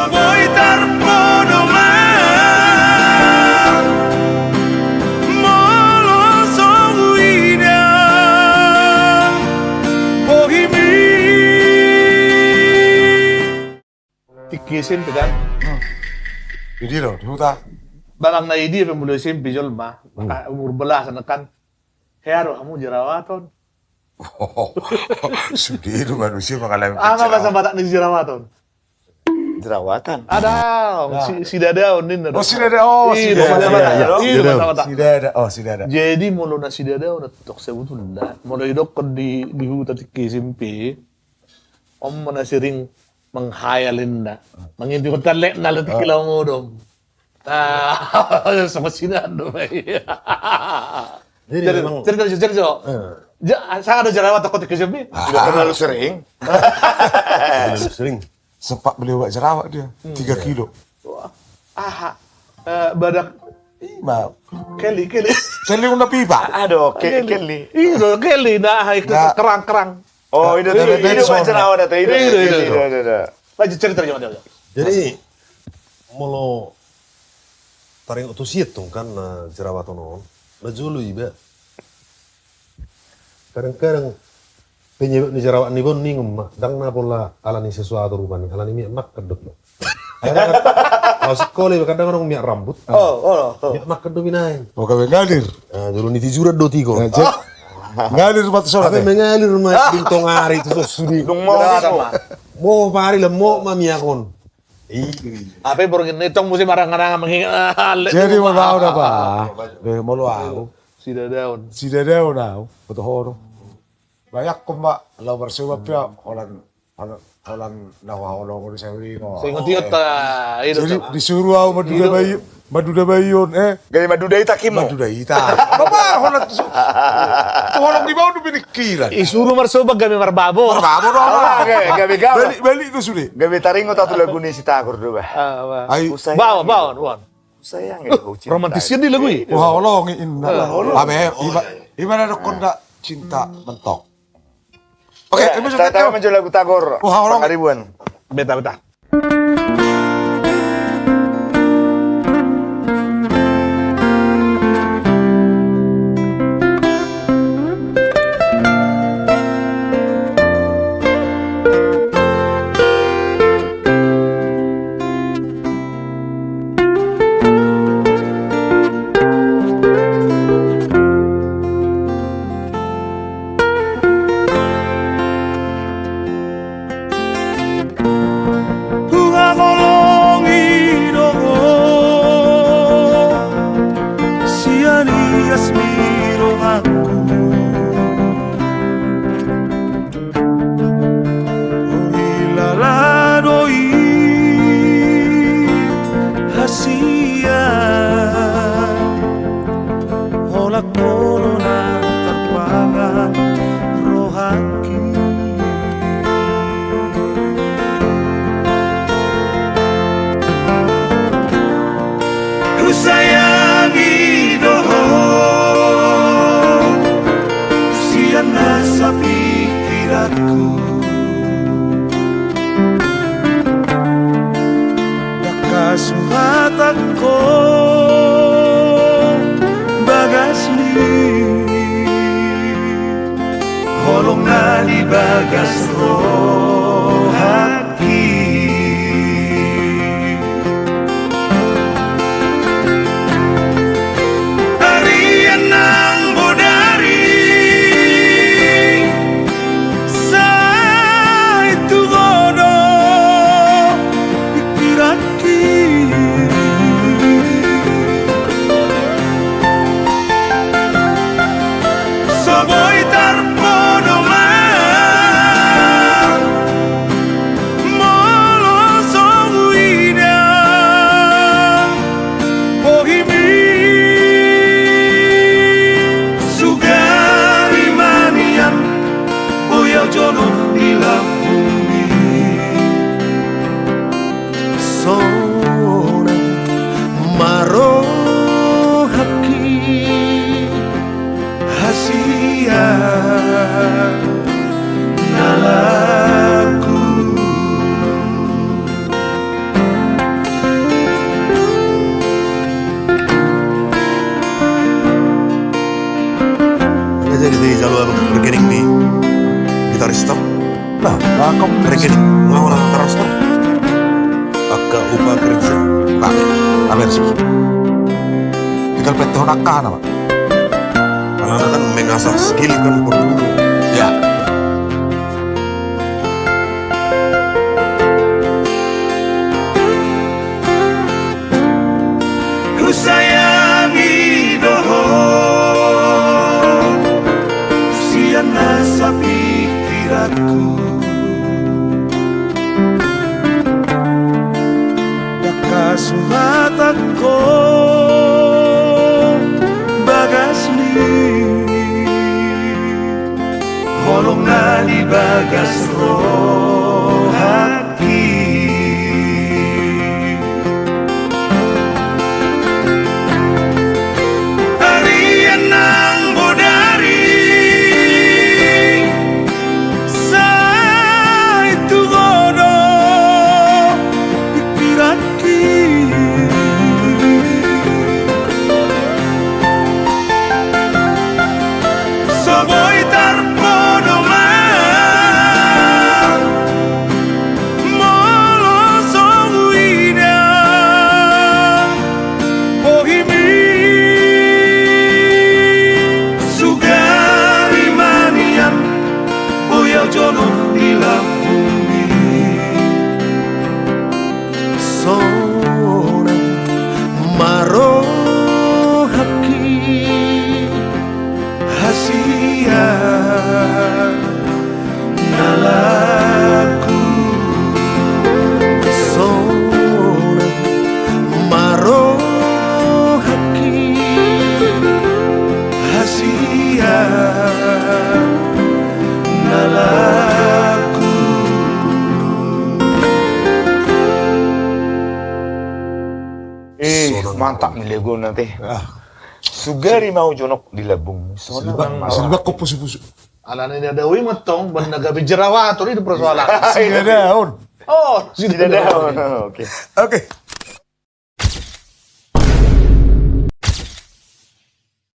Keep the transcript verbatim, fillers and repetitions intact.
Boi tarpodo ma molo so huida bohimi. Tingki S M P kan? Hmm. Di dia do, di huta. Balang na i dia pe molo S M P jolma, hmm, maka umur belasan kan. Hea do hamu jerawaton. Sude do manusia mangalami. Aha ma bahasa Batak ni jerawaton? Jerawatan. Ada, nah, si, sidadaon ninna do. Oh, sidada-, oh, iya, sidada. Bahasa Batak. Iya, iya, iya. Bahasa Batak. Sidada, oh, sidada. Jadi molo na sidadaon, tok sebetulna. Molo idokkon di, di huta tingki S M P. On ma na sering menghayal inna. Mangintip talekna, letik, oh, kilau modom. Ah, sama sinan do, Pak. Jadi cerita, memang cerita, cerita, cerita. Eh. Ja-, saya ada jerawat, takut ke Jambi. Ah. Tidak terlalu sering. Terlalu sering. Sempat beli obat jerawat dia, hmm, tiga kilo. Wah. Aha. Eh, badak. Ima. Keli, keli. Keli unda pipa. Aduh, ke-, keli. Keli. Iya, keli. Nah, itu, nah, kerang, kerang. Oh, itu, itu, itu, itu, Pak, jerawat itu. Itu, itu, itu, itu. Lanjut cerita, lanjut, lanjut. Jadi, molo taringot tu sian tong kan, eh, jerawat on, na jolo iba. Kadang-kadang penyebab ni jerawat niba on, ningon ma, ndang na pola ala ni sesuatu rupani, ala ni miak makan do. Akhirna kan, au sikola iba, kadang adong miak rambut. Oh, oh, oh. Miak makan do binaen. Oh, gabe ngalir. Ah, jolo ni tijuran do tigo. Nah, jadi, ngalir ma tu son. Ape mengalir ma, ah, bintong ari tu son sude. Dung mo, mo pari le mo ma miak on. Iya. Ape borngin ni tong musim arang-arang menghingat. Jadi mau tahu dah, Pak. Eh, molo au. Sidadaon. Sidadaon au. Betul horo. Banyak ko, Pak. Lau bersebab ya, holan, holan, holan na huhaholongi on, saya beri, no. Saya ingat-ingat, ta, itu. Jadi, ta, disuruh au maduda bayu, maduda bayu on, eh. Gabe maduda ita, Kimo. Maduda ita. Apa, holan tu, tu holong di bawah tu pinikiran. Disuruh marsoba gabe marbabo. Marbabo do. Ah, gabe, gabe, gabe. Balik, balik tu sude. Gabe taringot au tu lagu ni si Tagor do, bah. Ah, bah. Ai. Bawa, bawa, bawa. Sayang, eh, romantis kan di lagu i. Huhaholongi inna. Huhaholongi. Abe, ima, ima na dokkon da cinta mentok. Oke, ya, ima ta-, ta-, lagu Tagor. Wah, orang. Pangaribuan. Beta, beta. Huhaholongi do ho sian ias ni rohangku. Huhilala do i hasian, holan ho do na tarpangan rohangki. Husayangi do ho sian nasa pikiranku. Ndang hasuhatangkon bagas ni holong na di bagas roha. Arian nang bodari sai tuho do pikiranki. So boi tarpodo ma Halo, halo, rekening ni gitaris to? Nah, nah, kau rekening, nunga holan taras to? Angka upa kerja. Babe, babe, tinggal pettehon angka nama. Alana kan mengasah skill kan porlu. Ya. Husayangi do ho sian nasa pikiranku. Dangka sumatang ho bagas ni holong na di bagas rohangki. Arian nang bodari sai tugodo pikiran so boi tarpodo ma molo so huida bohimi sugari manian boya jonok di lambungmi. Sonang ma rohangki hasian na laku. Sonang ma rohangki hasian na laku. Eh, sonang. Mantap ni laguna te. Ah. Sugari ma jonok di lambung. Sonang. Silbak, silbak ko pusu-pusu. Alana i na dao i mantong, baen na gabe jerawat, ori do persoalan. Sidadaon. Oh, sidadaon. Oke. Oke.